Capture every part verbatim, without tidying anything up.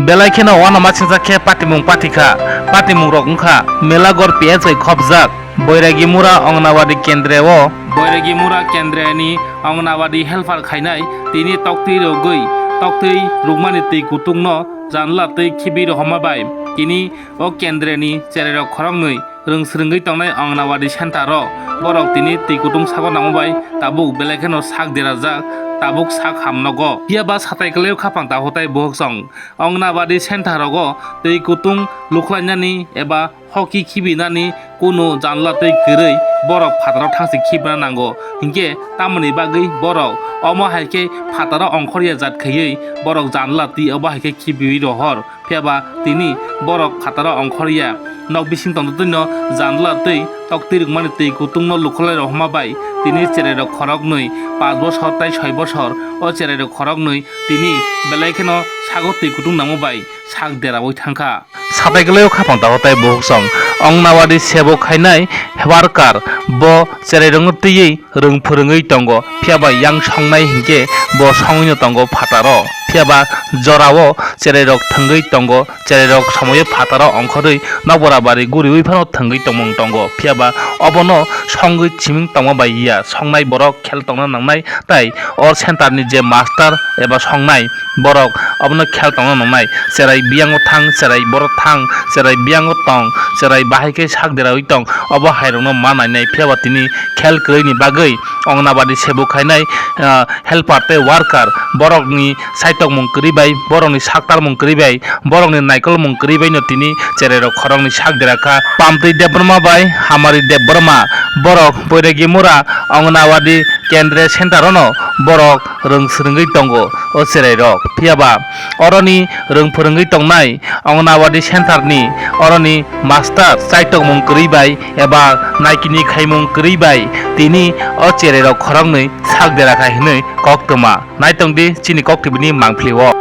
Belai kheno uanama singcha khe patimung pathikha, patimung rok wngkha Melagor P S bai khopjak Boiragi Mura Ongnawadi Kendre o. Boiragi Mura Kendre ni Ongnawadi helper khainai tini toktwi rogwi, toktwi rukmani twi kutung no janla twi khibi rohorma bai tini o kendre ni cherai rok khoroknwi rwng swrwngwi tongnai Ongnawadi center o borok tini twi kutung sago nangma bai tabuk belai kheno sak derajak, tabuk sak ham nogo. Phiya ba satai kwlai o khapang ta hotai bohok song Ongnawadi center rogo twi kutung lukhlainani eba hoki khibinani kunu janla twi kwrwi borok phataro thangsi khibina nango. Hinkhe tamoni bagwi borok omo hai khe phataro ongkhorya jat khaiwi borok janla twi obo hai khe khibiwi rohor. Phiya ba tini borok phataro ongkhorya. Nok bising tongtwtwino janla twi toktwi rwkmani twi kutungno lukhlai rohorma bai tini cherai rok khoroknwi, panch bosor tai soi bosor o cherai rok khoroknwi tini belai kheno sago twi kutung nangma bai sak deraui thangkha. Satai kwlai o khapang tago tai bohok song Ongnawadi sebo khainai worker bo cherai rokno twiwi rwng phwrwngwi tongo, phiya ba yang songnai hinkhe bo songwino tongo phataro. Phiya ba jorao cherai rok thwngwi tongo, cherai rok somoio phataro ongkhorwi nokbora bari guriwi phano thwngwi tongmung tongo. Phiya ba obono songwi siming tongma bai ya, songnai borok khel tongna nangnai, tai o center ni je master eba songnai borok obono khel tongna nangnai, cherai biyango thang, cherai boro thang, cherai biyango tong, cherai bahai khe sak deraui tong, obo hai rokno ma nainai. Phiya ba tini khel kwrwi ni bagwi Ongnawadi sebo khainai, ah, helper tei worker borokni saitokmung kwrwi bai, borokni saktarmung kwrwi bai, borokni naikolmung kwrwi bai no tini cherai rok khoroknwi sak dera kha. Pamtwi Debbarma bai Hamari Debbarma borok Boiragi Mura Ongnawadi Kendre center o no borok rwng swrwngwi tongo o cherai rok. Phiya ba oroni rwng phwrwngwi tongnai Ongnawadi center ni oroni master saitokmung kwrwi bai eba naikini khaimung kwrwi bai tini o cherai rok khoroknwi sak dera kha hinwi koktwma. Naitong di chini koktwbini mangpili o.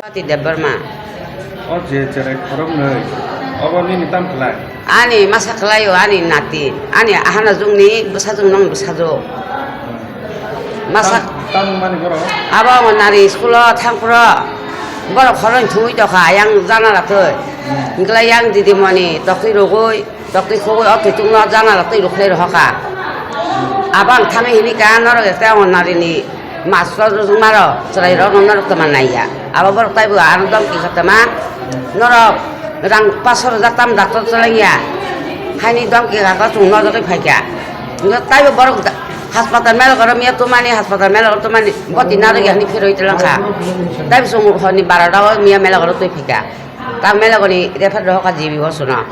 Pati Debbarma. O je cherai khoroknwi, obo nini tam khlai? Ani masa khlai o, ani nati, ani ahana jungni bwsajwk nong bwsajwk. Masa tam, tam mani borok? Abo Anganwadi school o thang phuru borok khoroknwi thungwi tokha, yang jana ratwi. Hmm. Hwnkhe yang didimoni toktwi rwgwi, toktwi khogwi o twi tungno jana ratwi rwkhlai rohorkha. Abo ang thangwi hinika norok ekta Anganwadi ni Master rwjwkmarok, chwrairokno norok twma naiya. Abo borok taibo ano domki kha tama, norok rang paso rwjak tam doctor chalaiya. Haini domki kha khe chwng nojagwi phaikha. Hwnkhe taibo borok da-, haspatal mela goro miya tumani, haspatal mela goro tumani, boti narwgwi hani phirwi twlangkha. Taibo chwng horni barota o miya mela goro twi phaikha. Ta mela goni refer rohorkha G B o chwngno.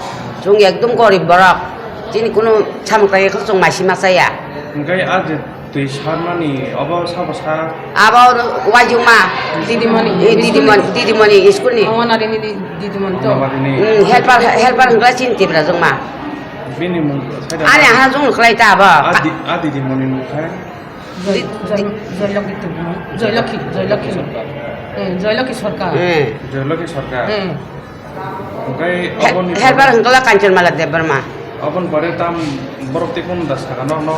Chwng ekdum gorib borok. Chini kunu samung tangwi khe chwng maisi ma chaya. Hwnkhe a je twi sarmani obo sabo sa? Abo waijukma. Didimoni. Eh, didimoni, didimoni school ni. Anganwadi ni di-, didimoni to. Anganwadi ni. Hmm, helper, helper hwnkhe chini Tipra jukma. Bini mung saida. Ani ha jung khlai ta abo. A di-, a didimoni mung khe? Joy-, di-, Joy-, di- Joylokhi Tripura. Joylokhi, Joylokhi. Eh, Joylokhi Sarkar. Eh. Joylokhi Sarkar. Eh. Oke, he-, oboni helper hwnkhe Kanchanmala Debbarma. Oboni pore tam borok tei kunu da sakano no?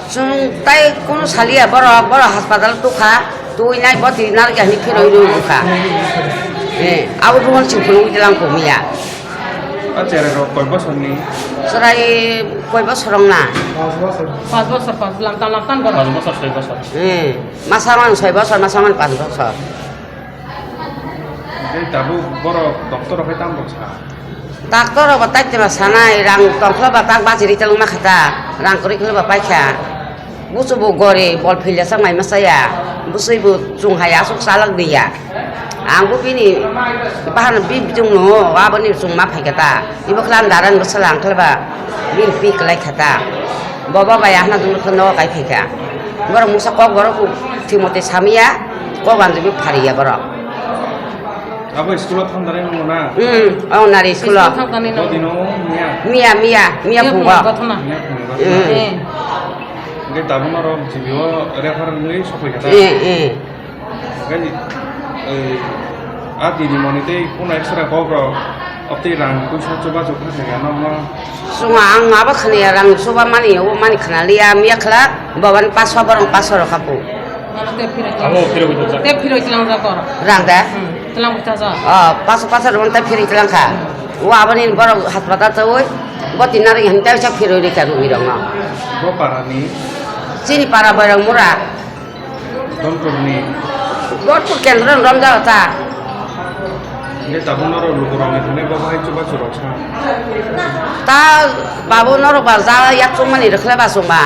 Chwng tai kunu saliya borok, borok haspatal tukha, tuinai boti narwkya hinwi phirwi rwkha. Eh, abo rwmani chwng phunugwi tlang kumiya. A cherai rok koi bosor ni? Cherai koi bosor wng na? Pas bosor, pas bosor, langtan langtan borok. Pas bosor, soi bosor. Hmm. Masa wng soi bosor, masa wng pas bosor. Tei tabuk borok doctor rok hai tamo sa? Doctor rok bo tai temo sanai, rang tongkhla ba tak bachiri telung ma khata, rang kwrwi khwlai ba paikha. Busu bo gori bol philya sak mai ma saya, busui bo chung hai asuk salak diya. Ang bo bini bahan bi bitung no, abo ni chung ma phai kata. Ibo khlan daran bo salang khla ba, bil pi klai kata. Bobo bai ahna dung khno kai phai ka. Borok musa kok borok thimote samia, kok anjui phariya borok. Abo school o thangdare wngmo na? Hmm, Anganwadi school o. School thangdani no. Bodino miya? Miya, miya, miya phungo. Miya phungo. Hmm. Eh. Hingke tabuk norok G B o refer wngwi sokoi kha ta? Eh, eh. Hingke, eh, a didimoni tei kuno extra kok rok, obtwi rang puisa chubachu kha kha ya nokno? Chwng ang abo khaniya rang chuba mani, obo mani khna liya, miya khla, babani paso, borok paso rok kha pu. Abo phirogwi tongsa. Te phiroi tlangjak kor. Rang da? Hmm, tlang bwtha ja. Oh, paso paso rwng ta phiroi tlang kha. Hmm. O aboni borok haspatal chawi, bo tinna ring hanta sa phiroi rika rumi rong no. Bo parani? Chini para Boirong Mura. Donpurni? Donpur kendro rom ja ta. Neta bo norok lukurok ni thani bo hai chuba churok sa. Ta babu norok ba ja yak chumani rwkhle ba chuma.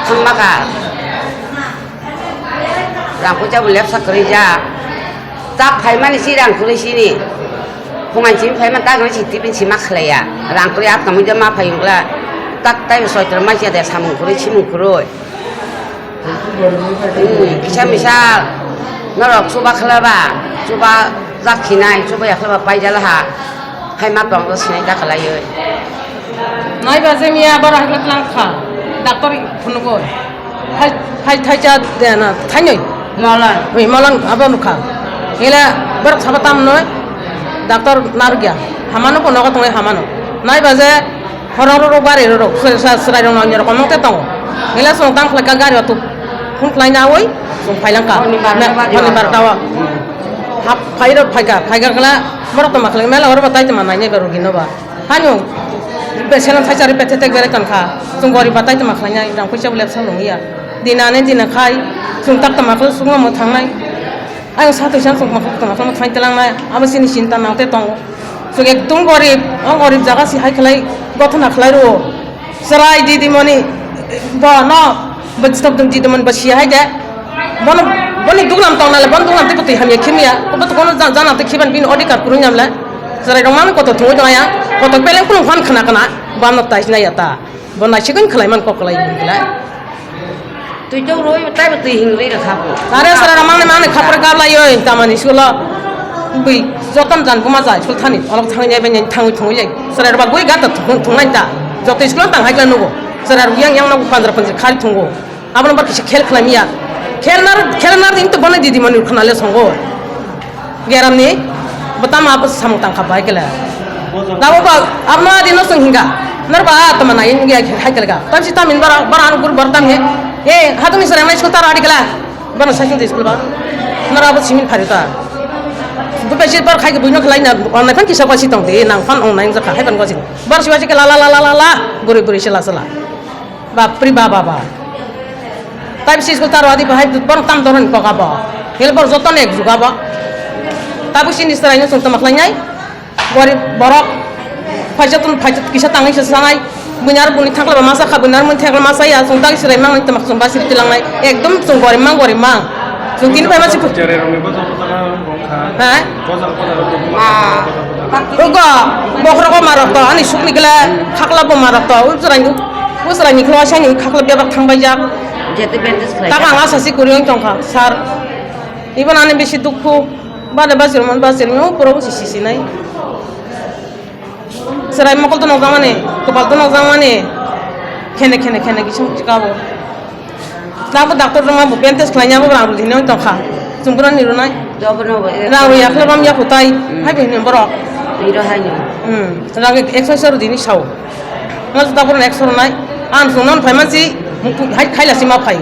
Thangma ka. Rang puja bo lepsa kwrwi ja. Tak phaimani si rang kwrwi sini. Phungan simi phaimani tak si tipin si ma khlaiya. Rang kwrwi at kamui de ma phai wngla. Tak tai bo soitor ma siya de samung kwrwi simung kwrwi. Hmm, kisa misa norok chuba khlaba, chuba jak khinai, chuba yakhlaba paijala ha. Hai ma tong sinai ta khlaiwi. Nai ba je miya bora hakla tlang kha. Doctor phunugoi. Hai, hai thai cha de na, thainoi. Molan. Oi, molan abo nukha. Hila borok saba tam noi. Doctor narugya. Hamano ko nogo tongnai hamano. Nai ba je horong rok bari rok, srai, srai, srai rok nang rok mong te tongo. Hila song tam khlai ka gari otuk. Phun khlai na oi, song phailang ka. Honi barota bari honi barota o. Hap phai rok phai ka, phai ka kala borok toma khlai mela oro batai toma nai nai ba rogi no ba. Hanu, be selam sai chari pete tek berai ton kha. Chung gori batai toma khlai nai, rang puisa bulep sa lung ya. Dina ne dina khai, chung tak toma khlai sung mo thang nai. Ayang sa twi sa chung toma khlai toma khlai thang telang nai. Abo sini sinta nang te tongo. Chung ekdum gorib, o gorib jaga si hai khlai gothona khlai ro. Chwrai didimoni bo no, bo stop dum didimoni bo si hai de. Bono, boni duglam tong nale, bon duglam te twi hamya khimya. Bo to kono jana te khiban bin odikar kurung nyamle. Chwrai rok mano koto thungwi tong ya. Koto peleng kulung phan khna khna. Bano tais na ya ta. Bo naisikon khlai man kok khlai bin khlai. Twi to roi tai bo twi hingri rwkha bo. Are chwrai rok mangni mangni khapra gablai oi tamani sulo. Bui jotom jan buma jai sul thani olok thangwi nai bai thangwi thungwi lai. Chwrai rok ba gui gata thung thung nai ta. Joto school tang hai kla nugo. Chwrai rok yang yang nogo pandra pandri khari thungo. Abono bar kisa khel khlai miya. Khel nar khel nar din to bana didi mani khna le songo. Geramni bwtama abo samung tangkha bai kele. Dabo ba abma dino sung hinga. Nar ba tama nai hinga hai kele ga. Tamsi tamin bara bara anu gur bar tam he. He hatungni serang nai sutar adi kele. Bana sai sung school ba. Nar abo simin pharita. Bu pesi bar khai ke buino khlai na on nai phan kisa kwasi tong de nang phan on nai jakha hai ban kwasi. Bar siwa si kele la la la la la la. Buri buri sila sila. Bapri baba ba. Tai bisi school taro adi bahai bor tam doron kok abo. Hel bor joto nek juga bo. Tabu sini serai no sung tama khlai nai. Gorib borok. Phaisa tun phaisa kisa tangwi se sanai. Buinar buni thakla ba masa kha buinar mun thakla masa ya sung tagi serai mang tama sung basiri tilang nai. Ekdom sung gorib mang gorib mang. Sung tini pai masi. Chere rong ni bojor bojor rong kha. Ha? Bojor bojor rong kha. Ugo, bokhorok bo marok to, ani sukni gila khakla bo marok to, u chwraini, u chwraini khlo asani khakla bebak thangbai jak. Jete bandage khlai. Taka anga sasi kuri wng tongkha, sir. Iban ani bisi dukhu, bade bachirmani bachirmani, o puro bo sisi sinai. Chwrai mokol to nokjakmani, kopal to nokjakmani, khene khene khene kisung chikabo. Nabo doctor rok bo bandage khlaina bo rang rwdi hinwi tongkha. Chwng bono ni rwnai. Jobo no bo, eh, rang rwya khe rom ya phutai. Hmm. Hai bo hini borok. Iro hai no. Hmm. Rang ekso ekso rwdi hinwi sao. Mo ta bono ekso rwnai. Ang chwng non phai mansi hai khaila si ma phai.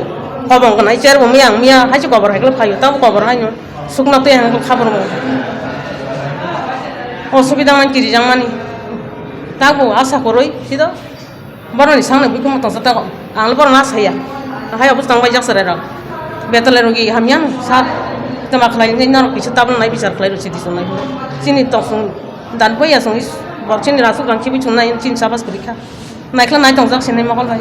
Kobong kwnai chair bo miyang miya hai se kobor hai khe phai. Tamo kobor hai no. Sukno tei ang khabor mo. Osubida man kiri jang mani. Tabo asa koroi sido. Boroni sangni bui khe tongsa ta ang le borok na saya. Hai obo tang bai jak chwrai rok. Betale rogi hamya no sat. Tama khlai ni norok kisa tabuk nai bichar khlai rw sidi sunai. Chini tong sung dan bai ya sung is bor chini rasuk rang khibi chungnai chini sabas kwrwi kha. Nai khlai nai tong jak sinai mokol bai.